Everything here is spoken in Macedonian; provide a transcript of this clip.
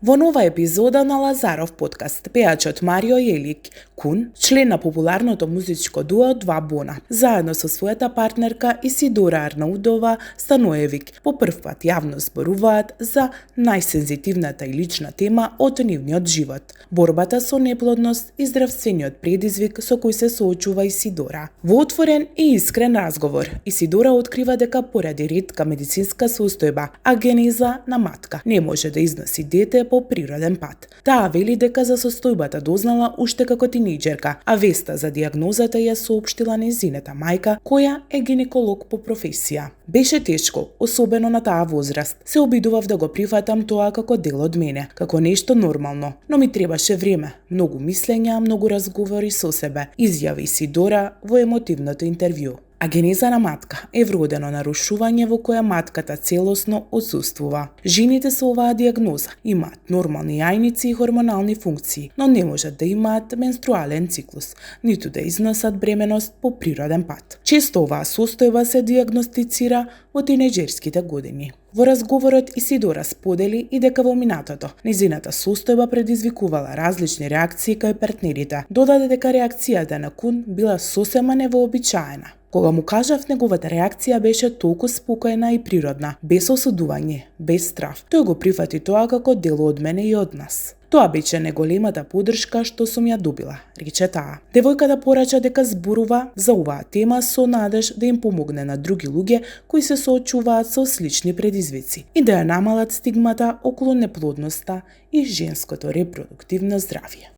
Во нова епизода на Лазаров подкаст, пејачот Марио Јелик Кун, член на популарното музичко дуо Два Бона, заедно со својата партнерка Исидора Арнаудова Станоевик, по прв пат јавно зборуваат за најсензитивната и лична тема од нивниот живот – борбата со неплодност и здравствениот предизвик со кој се соочува Исидора. Во отворен и искрен разговор, Исидора открива дека поради ретка медицинска состојба, агенеза на матка, не може да износи дете по природен пат. Таа вели дека за состојбата дознала уште како тинејџерка, а веста за диагнозата ја соопштила нејзината мајка, која е гинеколог по професија. Беше тешко, особено на таа возраст. Се обидував да го прифатам тоа како дел од мене, како нешто нормално, но ми требаше време, многу мислења, многу разговори со себе, изјави Исидора во емотивното интервју. Агенеза на матка е вродено нарушување во која матката целосно отсуствува. Жените со оваа диагноза имаат нормални јајници и хормонални функции, но не можат да имаат менструален циклус, ниту да износат бременост по природен пат. Често оваа состојба се диагностицира во тинејџерските години. Во разговорот Исидора сподели и дека во минатото нејзината состојба предизвикувала различни реакции кај партнерите. Додаде дека реакцијата на Кун била сосема невообичаена. Кога му кажав, неговата реакција беше толку спокојна и природна, без осудување, без страв. Тој го прифати тоа како дел од мене и од нас. Тоа беше неголемата поддршка што сум ја добила, рече таа. Девојката порача дека зборува за оваа тема со надеж да им помогне на други луѓе кои се соочуваат со слични предизвици и да ја намалат стигмата околу неплодноста и женското репродуктивно здравје.